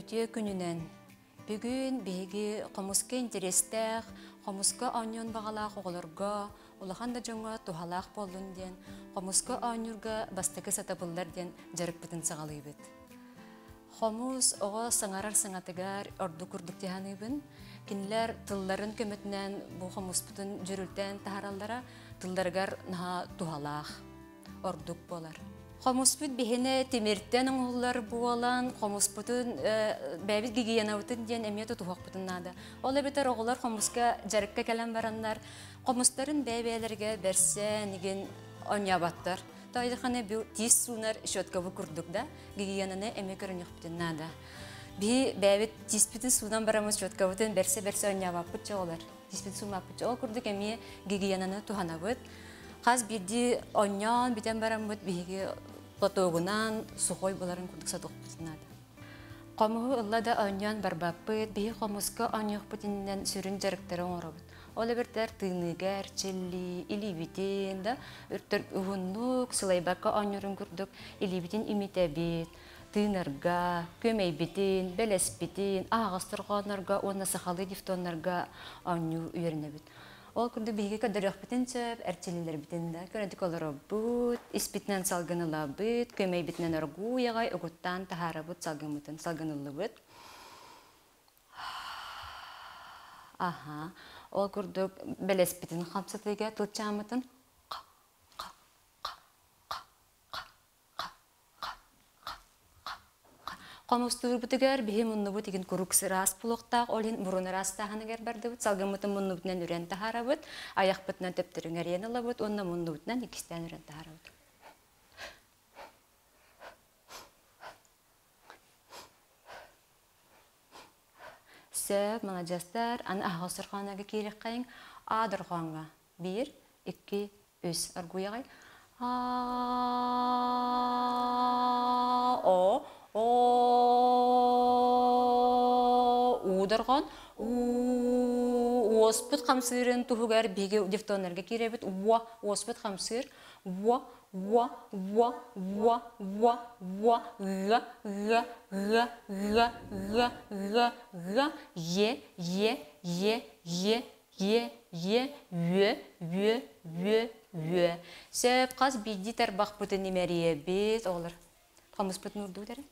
Үтүө күнүнэн! Бүгүн биһиги хомуска интэриэстээх, хомуска оонньуон баҕалаах оҕолорго, улахан да дьоҥҥо туһалаах буоллун диэн хомуска оонньуурга бастакы сатабыллар диэн дьарыкпытын саҕалыыбыт. Хомус оҕо саҥарар саҥатыгар ордук курдук дьаһаныыбын. Кинилэр тылларын көмөтүнэн бу хомуспутун дьүрүлтээн таһаараллара тылларыгар наһаа туһалаах, ордук буолар. Хомуспут биһинэ тимиртэн оҥоһуллар буолан, хомуспутун бэйэбит гигиенабытын диэн эмиэ тутуһуохпутун наада. Ол эбэтэр оҕолор хомуска дьарыкка кэлэн бараннар, хомустарын бэйэ-бэйэлэригэр бэрсэн игин оонньооботтор. Тоойдохоно бу тиис суунар щеткабы курдук да, гигиенаны эмиэ көрүнүөхпүтүн наада. Биһи бэйэбит тииспитин суунан бараммыт щеткабытын бэрсэ-бэрсэ оонньообоппут чоҕолор. Тииспитин суумаппыт. Ол курдук эмиэ гигиенаны туһанабыт. Хас биирдии оонньоон бүтэн бараммыт биһиги платогунан сухой буларын курдук сатыахпытын наада. Хомуһу ылла да оонньоон барбаппыт, биһи хомуска оонньуохпут иннинэн сүрүн дьарыктары оҥоробут. Ол эбэтэр тыыныыга эрчиллии, илиибитин да өртөр уһуннук, сылайбакка оонньуурун курдук илиибитин имитэбит, тыынарга, күөмэйбитин, бэлэспитин, аһаҕас торҕооннорго уонна сахалыы дифтоннарга оонньуу үөрэнэбит. Ол курдук биһиги көрдөрүөхпүтүн сөп, эрчиллэрбитин да көрөдүк олоробут, испитинэн салгын ылабыт, күөмэйбитинэн оргууй аҕай угуттаан таһаарабыт салгыммытын салгыныллыбыт. Аха, ол курдук бэлэспитин хамсатыыга тылчааммытын ха ха ха ха ха Хомустуурбутугар биһи муннубут игин куруук сыраас булуохтаах, ол иһин мурун ыраастааһыныгар бардыбыт, салгыммытын муннубутунан үрэн таһаарабыт, айахпытынан төптөрү иҥэриэн ылабыт уонна муннубутунан иккистээн үрэн таһаарабыт. Сөп, маладьыастар, аны аһаҕас дорҕооннорго киириэххэйиҥ. А дорҕооҥҥо биир, икки, үс оргуйаҕай а о о уу дорҕоон уоспут хамсыырын туһугар биһиги дифтоннарга киирэбит уо уоспут хамсыыр уо уо уо уо уо уо ы ы ы ы ы ы ы е е е е Е, е, үө, үө, үө, үө. Сөп, хас биирдии тарбахпытын имэрийэбит, оҕолор. Хомуспутун уурдубут эрэ.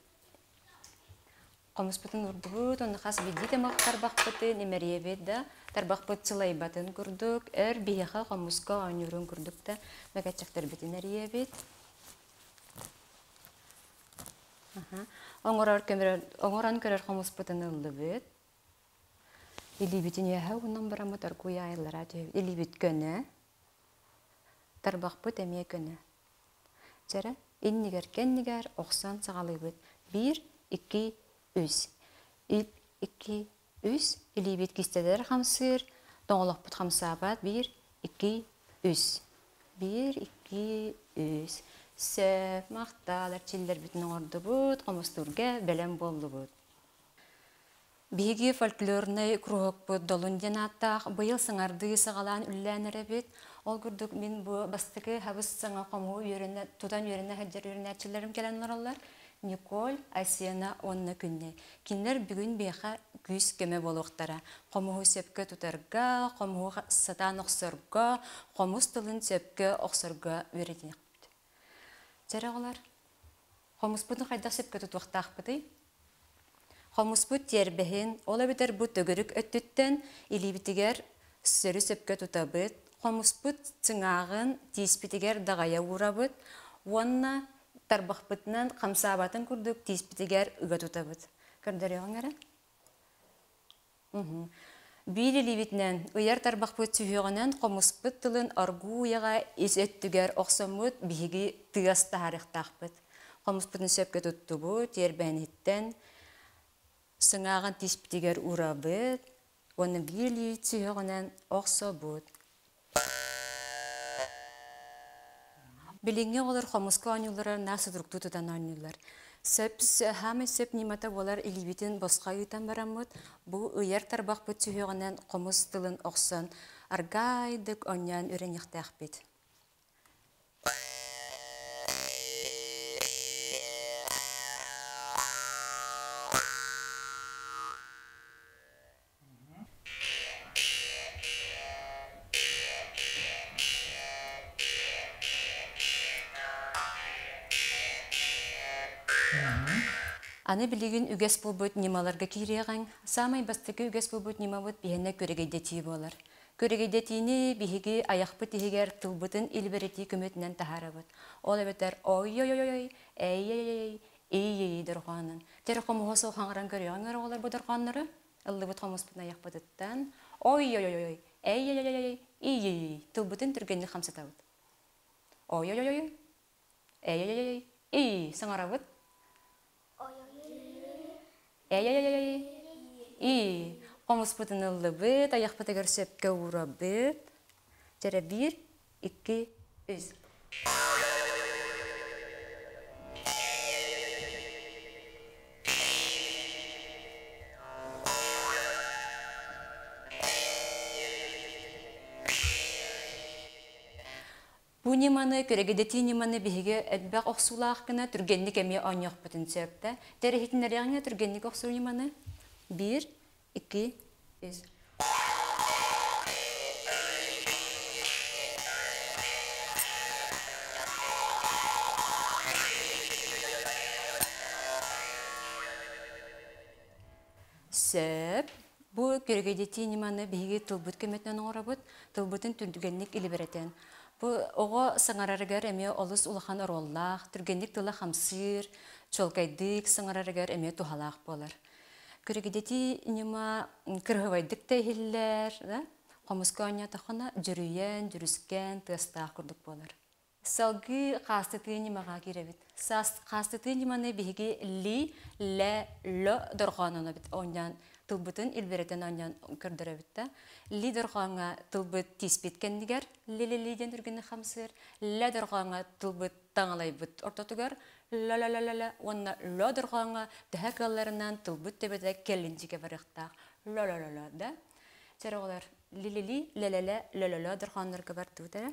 Хомуспутун уурдубут, онно хас биирдии тамах тарбахпытын имэрийэбит да, тарбахпыт сылайбатын курдук, өр биһиэхэ хомуска оонньуурун курдук да, мэгэччэктэрбитин эрийэбит. Оҥорор көмөрөр, оҥорон көрөр хомуспутун ыллыбыт. Илиибитин үөһэ уунан бараммыт оргууй аайыллара түһэбит. Илиибит көнө, тарбахпыт эмиэ көнө. Чэрэ, иннигэр кэннигэр охсон саҕалыыбыт. Биир, икки, үс. Икки, үс. Илиибит кистэлэр хамсыыр, тоҥолохпут хамсаабат. Биир, икки, үс. Биир, икки, үс. Сөп, махтал, эрчиллэрбитин оҥордубут, хомустуурга бэлэм буоллубут. Биһиги фольклорнай круһокпут Долун диэн ааттаах быйыл саҥардыы саҕалаан үлэлээн эрэбит. Ол курдук мин бу бастакы хабыс саҥа хомуһу үөрэнэ, тутан үөрэнэ сылдьар үөрэнээччилэрим кэлэн олороллор. Николь, Айсена уонна Күннэй. Кинилэр бүгүн биһиэхэ күүс-көмө буолуохтара. Хомуһу сөпкө тутарга, хомуһу сатаан охсорго, хомус тылын сөпкө охсорго үөрэтиэхпит. Чэрэ оҕолор, хомуспутун хайдах сөпкө тутуохтаахпытый? Хомуспут тиэрбэһин, ол эбэтэр бу төгүрүк өттүттэн илиибитигэр сөрү сөпкө тутабыт, хомуспут сыҥааҕын тииспитигэр даҕайа уурабыт уонна тарбахпытынан хамсаабатын курдук тииспитигэр ыга тутабыт. Көрдөрүөҕүҥ эрэ. Биир илиибитинэн ыйар тарбахпыт сүһүөҕүнэн хомуспут тылын оргууй аҕай ис өттүгэр охсоммут биһиги тыас таһаарыахтаахпыт. Хомуспутун сөпкө туттубут, тиэрбэниттэн сыҥааҕын тииспитигэр уурабыт уонна биир илиибит сүһүөҕүнэн охсобут. Билиҥҥи оҕолор хомуска оонньууллара наар судуруктуу тутан оонньууллар. Сөп саамай сөп ньымата буолар илиибитин босхо ыытан бараммыт, бу ыйар тарбахпыт сүһүөҕүнэн хомус тылын охсон аргаайдык оонньоон үөрэниэхтээхпит. Аны билигин үгэс буолбут ньымаларга киириэҕиҥ. Саамай бастакы үгэс буолбут ньымабыт биһиэнэ күрэгэйдэтии буолар. Күрэгэйдэтиини биһиги айахпыт иһигэр тылбытын илбэритии көмөтүнэн таһаарабыт. Ол эбэтэр ой-ой-ой, эй-эй-эй, ий-ий дорҕоонун. Тэр хомуһу суох хаҥаран көрүөҕүҥ эрэ оҕолор бу дорҕооннору. Ыллыбыт хомуспутун айахпытыттан ой-ой-ой, эй-эй-эй, ий-ий тылбытын түргэнник хамсатабыт. Ой-ой-ой, эй-эй-эй, ий саҥарабыт. Эй-эй-эй, ий хомуспутун ыллыбыт, айахпытыгар сөпкө уурабыт. Чэрэ биир, икки, үс. Бу ньыманы, көрөгөдөтүү ньыманы биһиги элбэх охсуулаах гына түргэнник эмиэ оонньуохпутун сөп да. Тэрэһитиннэриэҕиҥэ түргэнник охсуу ньыманы. Биир, икки, үс. Сөп. Бу көрөгөдөтүү ньыманы биһиги тылбыт көмөтүнэн оҥоробут, тылбытын түргэнник илибирэтэн. Бу оҕо саҥарарыгар эмиэ олус улахан оруоллаах, түргэнник тыла хамсыыр, чуолкайдык саҥарарыгар эмиэ туһалаах буолар. Көрөгөдөтүү ньыма кырыһыбайдык да иһиллэр, да? Хомуска оонньоотоххуна дьүрүйэн, дьүрүскэн, тыастаах курдук буолар. Салгыы хаастытыы ньымаҕа киирэбит. Хаастытыы ньыманы биһиги ли, лэ, лө дорҕоонун оонньоон тылбытын илбирэтэн оонньоон көрдөрөбүт да. Ли дорҕооҥҥо тылбыт тииспит кэннигэр ли-ли-ли диэн түргэнник хамсыыр, лэ дорҕооҥҥо тылбыт таҥалайбыт ортотугар ла-ла-ла-ла-ла уонна лө дорҕооҥҥо төһө кыалларынан тылбыт төбөтө кэллинчикэ барыахтаах ла-ла-ла-ла да. Чэ оҕолор ли-ли-ли, лэ-лэ-лэ, лө-лө-лө дорҕооннорго бардыбыт эрэ.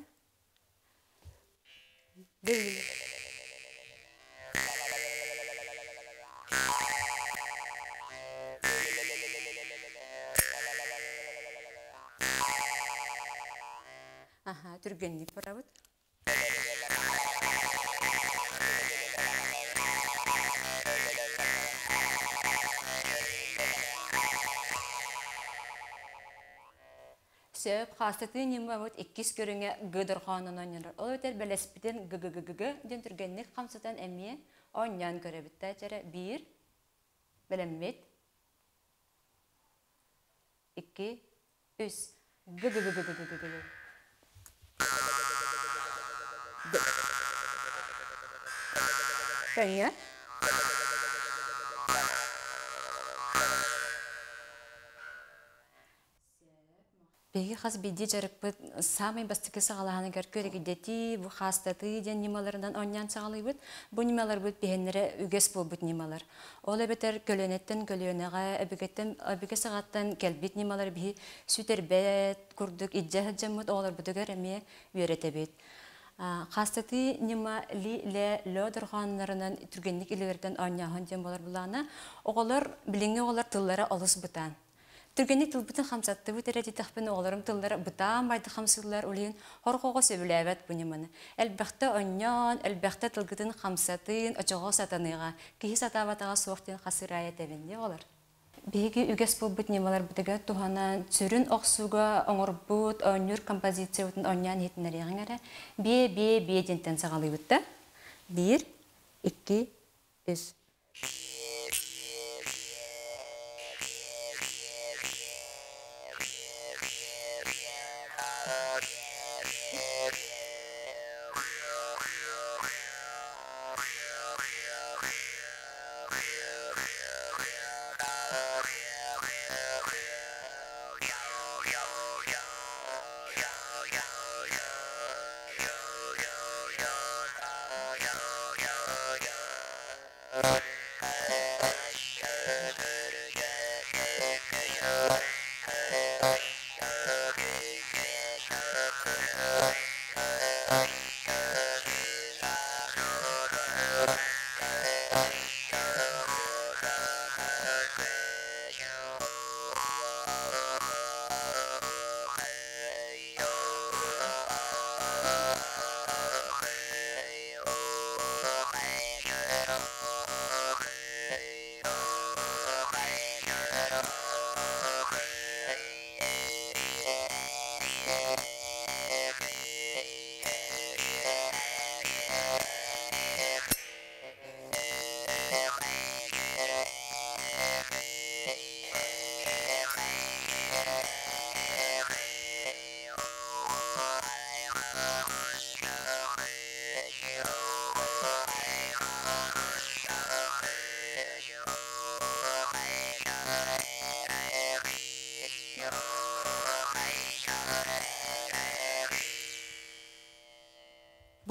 Аха, түргэнник барабыт. Сөп, хаастатыы ньымабыт иккис көрүҥэ г дорҕоонун оонньонор. Ол эбэтэр бэлэспитин г-г-г-г диэн түргэнник хамсатан эмиэ оонньоон көрөбүт да чэрэ биир бэлэммит икки үс г-г-г-г-г-г Тэҥҥэ. Биһиги хас биирдии дьарыкпыт саамай бастакы саҕалааһыныгар көрүгүдэтии, бу хаастатыы диэн ньымаларынан оонньоон саҕалыыбыт. Бу ньымаларбыт биһиэннэрэ үгэс буолбут ньымалар. Ол эбэтэр көлүөнэттэн көлүөнэҕэ, өбүгэттэн өбүгэ саҕаттан кэлбит ньымалар биһи сүтэрбэт курдук илдьэ сылдьаммыт оҕолорбутугар эмиэ үөрэтэбит. Хаастатыы ньыма ли-лэ лө дорҕооннорунан түргэнник илиилэртэн оонньооһун диэн буолар былаана. Оҕолор, билиҥҥи оҕолор тыллара олус бытаан. Түргэнник тылбытын хамсаттыбыт эрэ диэтэхпинэ, оҕолорум тыллара бытаан байды хамсыыллар, ол иһин сорох оҕо сөбүлээбэт бу ньыманы. Элбэхтэ оонньоон, элбэхтэ тылгытын хамсатын, очоҕо сатаныаҕа. Киһи сатаабатаҕа суох диэн хас ыраа этэбин дии оҕолор. Биһиги үгэс буолбут ньымаларбытыгар туһанан, сүрүн охсууга оҥорбут оонньуур композициябытын оонньоон иһитиннэриэҕиҥ эрэ. Биэ, биэ, биэ диэнтэн саҕалыыбыт да. Биир, икки, үс.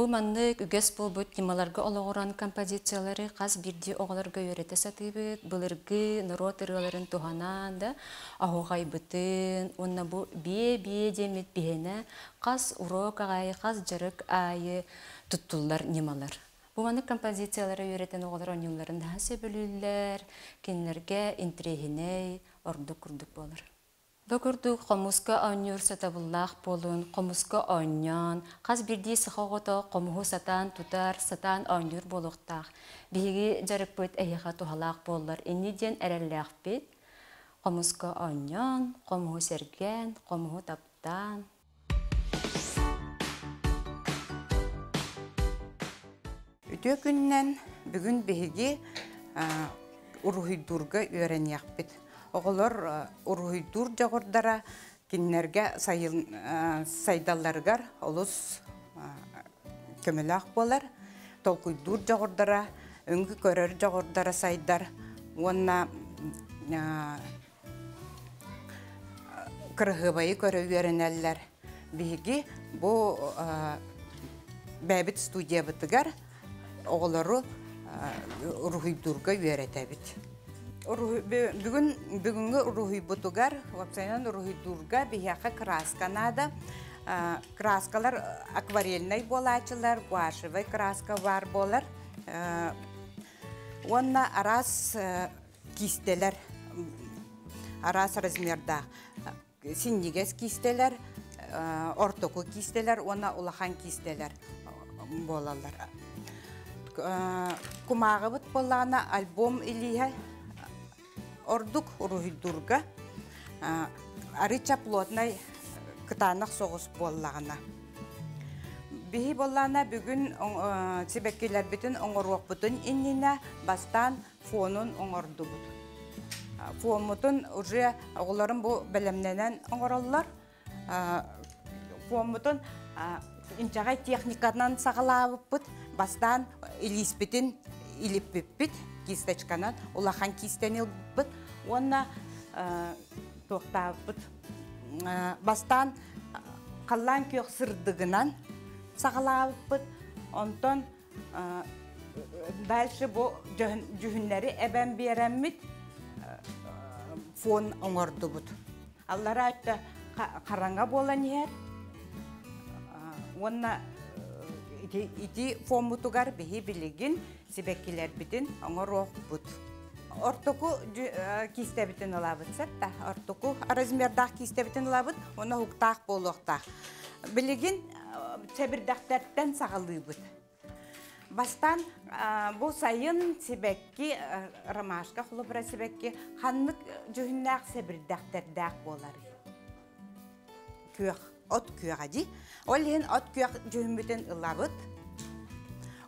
Бу маннык үгэс буолбут ньымаларга олоҕуран композициялары хас биирдии оҕолорго үөрэтэ сатыыбыт, былыргы норуот ырыаларын туһанан да оһуохайбытын уонна бу биэ-биэ диэммит биһиэнэ хас уруок аайы, хас дьарык аайы туттуллар ньымалар. Бу маннык композициялары үөрэтэн оҕолор оонньуулларын наһаа сөбүлүүллэр, кинилэргэ интэриэһинэй, ордук курдук буолар. Бу курдук хомуска оонньуур сатабыллаах буолун, хомуска оонньоон, хас биирдии саха оҕото хомуһу сатаан тутар, сатаан оонньуур буолуохтаах. Биһиги дьарыкпыт эһиэхэ туһалаах буоллар инни диэн эрэллээхпит. Хомуска оонньоон, хомуһу сэргээн, хомуһу таптаан. Үтүө күнүнэн бүгүн биһиги уруһуйдуурга үөрэниэхпит. Оҕолор уруһуйдуур дьоҕурдара кинилэргэ сайдалларыгар олус көмөлөөх буолар. Толкуйдуур дьоҕурдара, өҥү көрөр дьоҕурдара сайдар уонна кыраһыабайы көрө үөрэнэллэр. Биһиги бу бэйэбит студиябытыгар оҕолору уруһуйдуурга үөрэтэбит. Бүгүн бүгүҥҥү уруһуйбутугар, уопсайынан уруһуйдуурга биһиэхэ краска наада. Краскалар акварельнай буолааччылар, гуашевай краска баар буолар. Уонна араас киистэлэр араас размердаах синньигэс киистэлэр, ортоку киистэлэр уонна улахан киистэлэр буолаллар. Кумааҕыбыт буоллаҕына альбом илииһэ ордук уруһуйдуурга арыыча плотнай кытаанах соҕус буоллаҕына. Биһи буоллаҕына бүгүн сибэккилэрбитин оҥоруохпутун иннинэ бастаан фонун оҥордубут. Фоммутун уже оҕолорум бу бэлэмнэнэн оҥороллор. Фоммутун инчэҕэй техниканан саҕалаабыппыт. Бастаан илииспитин илиппиппит кисточканан улахан кистэни ылбыппыт уонна туохтаабыппыт. Бастаан халлаан күөх сырдыгынан саҕалаабыппыт. Онтон Дальше бу дьүһүннэри эбэн биэрэммит фон оҥордубут. Аллараа өттө хараҥа буолан иһэр. Уонна ити, ити фоммутугар биһи билигин сибэккилэрбитин оҥоруохпут. Ортоку киистэбитин ылабыт сэтта. Ортоку размердаах киистэбитин ылабыт, уонна уһуктаах буолуохтаах. Билигин сэбирдэхтэртэн саҕалыыбыт. Бастаан бу сайын сибэкки, ромашка холобура сибэкки ханнык дьүһүннээх сэбирдэхтэрдээх буоларый? Күөх, от күөҕэ дии. Ол иһин от күөх дьүһүммүтүн ылабыт.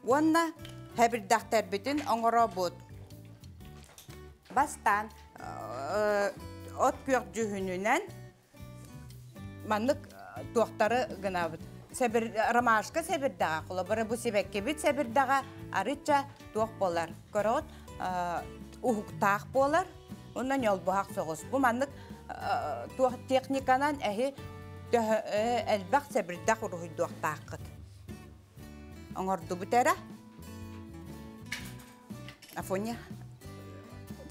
Уонна сэбирдэхтэрбитин оҥоробут. Бастаан от күөх дьүһүнүнэн Маннык туохтары гынабыт. Сэбир, ромашка сэбирдэҕэ, холобура бу сибэккибит сэбирдэҕэ арычча туох буолар? Көрөҕүт, уһуктаах буолар уонна ньолбуһах соҕус. Бу маннык туох техниканан эһи элбэх сэбирдэх уруһуйдуохтааххыт. Оҥордубут эрэ. Афоня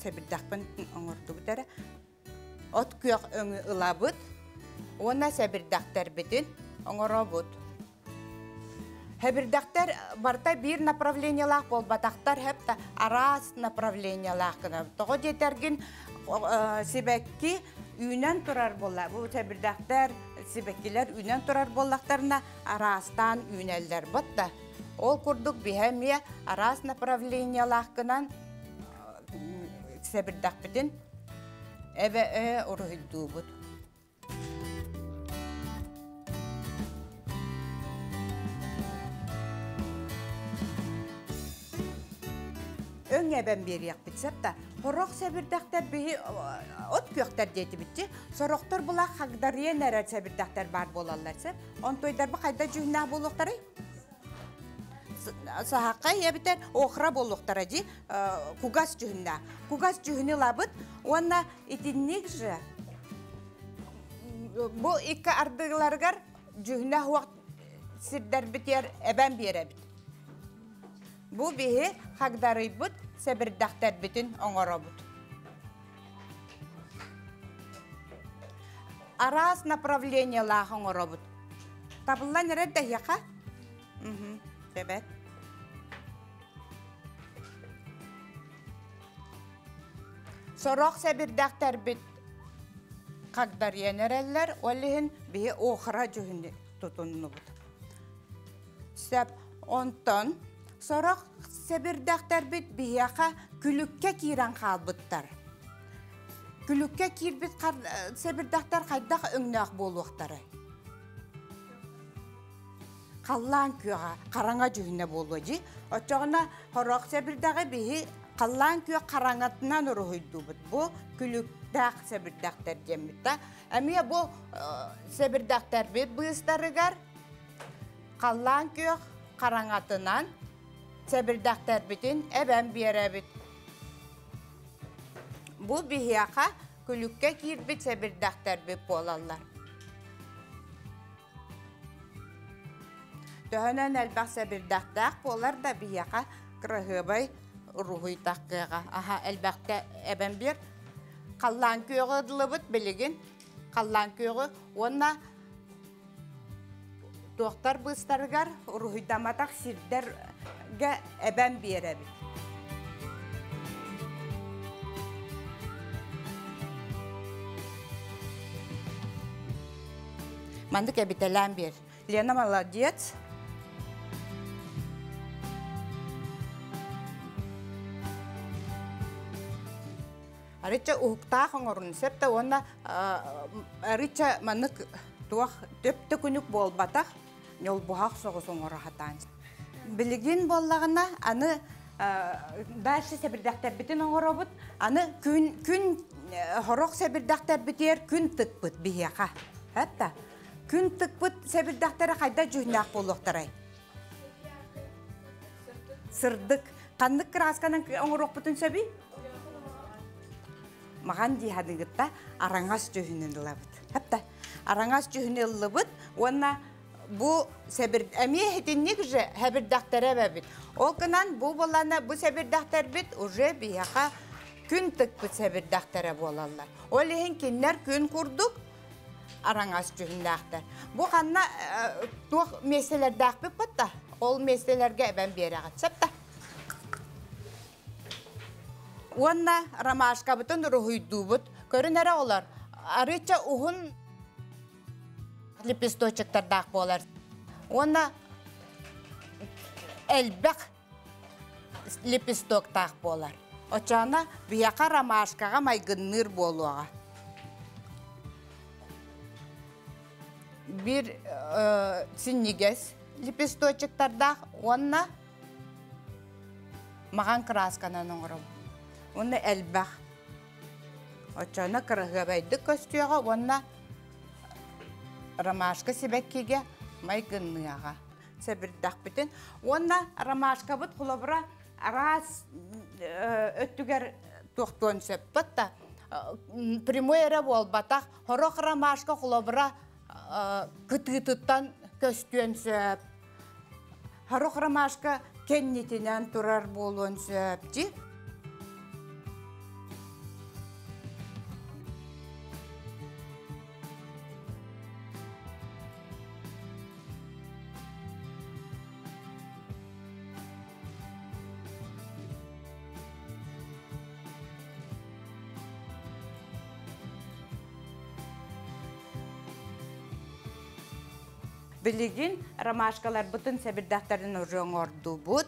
сэбирдэхпин оҥордубут эрэ. От күөх өҥү ылабыт уонна сэбирдэхтэрбитин оҥоробут. Сэбирдэхтэр барыта биир направлениелаах буолбатахтар, хэп араас направлениелаах гына. Тоҕо диэтэргин сибэкки үүнэн турар буолла. Бу сэбирдэхтэр, сибэккилэр үүнэн турар буоллахтарына араастаан үүнэллэр бот да. Ол курдук биһэ эмиэ араас направлениелаах гынан сэбирдэхпитин эбэ уруһуйдуубут. Өҥ эбэн биэриэхпит сөп да хорох сэбирдэхтэр биһи от күөхтэр диэтибитчи сорохтор була хагдарыйан эрэр сэбирдэхтэр баар буолаллар сөп онтуйдарба хайда дьүһүннээх буолуохтарый саһахха эбитэр охра буолуохтара дии кугас дьүһүннээх. Кугас дьүһүнү ылабыт уонна итинник же бу икки ардыларыгар дьүһүнэ суох сирдэрбитигэр эбэн биэрэбит. Бу биһи хагдарыйбыт сэбирдэхтэрбитин оҥоробут. Араас направлениелаах оҥоробут. Табыллан эрэр дэһиэхэ? Тэбэт. Сорох сэбирдэхтэрбит хагдарыйан эрэллэр, ол иһин биһи охра дьүһүнү тутуннубут. Сөп. Онтон сорох сэбирдэхтэрбит биһиэхэ күлүккэ киирэн хаалбыттар. Күлүккэ киирбит сэбирдэхтэр хайдах өҥнөөх буолуохтарай? Халлаан күөҕэ хараҥа дьүһүнэ буолуо дии. Оччоҕуна хорох сэбирдэҕи биһи халлаан күөх хараҥатынан уруһуйдуубут. Бу күлүктээх сэбирдэхтэр диэммит да. Эмиэ бу сэбирдэхтэрбит быыстарыгар халлаан күөх хараҥатынан сэбирдэхтэрбитин эбэн биэрэбит. Бу биһиэхэ күлүккэ киирбит сэбирдэхтэрбит буолаллар. Төһөнөн элбэх сэбирдэхтээх буолар да биһиэхэ кыраһыабай уруһуй таххыаҕа. Аха элбэхтэ эбэн биэр. Халлаан күөҕү ыллыбыт билигин. Халлаан күөҕү уонна туохтар быыстарыгар уруһуйдамматах сирдэргэ эбэн биэрэбит. Маннык эбитэлээн биэр. Лена молодец. Арычча уһуктаах оҥорун сөп да уонна арычча маннык туох төп-төкүнүк буолбатах ньолбуһах соҕус оҥоро сатаан. Билигин буоллаҕына аны дальше сэбирдэхтэрбитин оҥоробут. Аны күн күн хорох сэбирдэхтэрбитигэр күн тыкпыт биһиэхэ. Хатта күн тыкпыт сэбирдэхтэрэ хайда дьүһүннээх буолуохтарай? Сырдык. Ханнык красканан оҥоруохпутун сөбүй? Маҕан дии хадыгытта араҥас дьүһүнүн ылабыт. Хатта араҥас дьүһүнү ыллыбыт уонна бу сэбир эмиэ итинник же хэбирдэхтэрэ эбэбит. Ол гынан бу булана бу сэбирдэхтэрбит уже биһиэхэ күн тыкпыт сэбирдэхтэрэ буолаллар. Ол иһин кинилэр күн курдук араҥас дьүһүннээхтэр. Бу ханна туох миэстэлэрдээхпит батта, ол миэстэлэргэ эбэн биэрэҕит. Сөп да? Уонна ромашкабытын уруһуйдуубут. Көрүн эрэ олор. Арыыча уһун лепесточектардаах буолар. Уонна элбэх лепестоктаах буолар. Оччоҕуна биһиэхэ ромашкаҕа майгынныыр буолуоҕа. Биир синньигэс лепесточектардаах уонна маҕан кыраасканан оҥоробут. Уонна элбэх. Оччоҕуна кыраһыабайдык көстүөҕэ уонна ромашка сибэккигэ майгынныаҕа. Сэбирдэхпитин уонна ромашкабыт холобура араас өттүгэр туохтуон сөп да прямой эрэ буолбатах хорох ромашка холобура кытыытыттан көстүөн сөп хорох ромашка кэннитинэн турар буолуон сөп дии Билигин ромашкаларбытын сэбирдэхтэрин уже оҥордубут.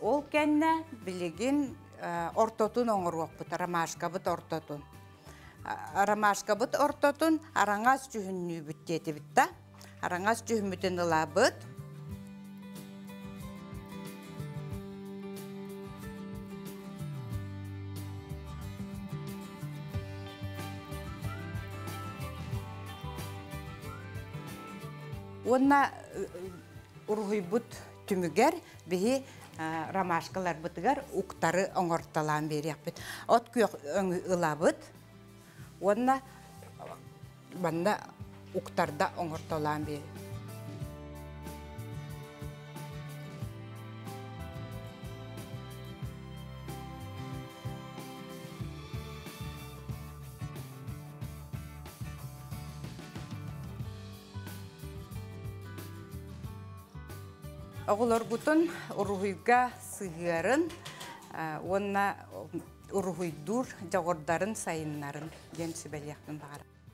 Ол кэннэ билигин ортотун оҥоруохпут, ромашкабыт ортотун. Ромашкабыт ортотун араҥас дьүһүннүүбүт диэтибит да. Араҥас дьүһүммүтүн ылабыт. Уонна уруһуйбут түмүгэр биһи ромашкаларбытыгар уктары оҥортолоон биэриэхпит. От күөх өҥү ылабыт уонна манна уктарда оҥортолоон биэриэхпит. Оҕолоргутун уруһуйга сыһыарын уонна уруһуйдуур дьоҕурдарын сайыннарын диэн сүбэлиэхпин баҕарабын.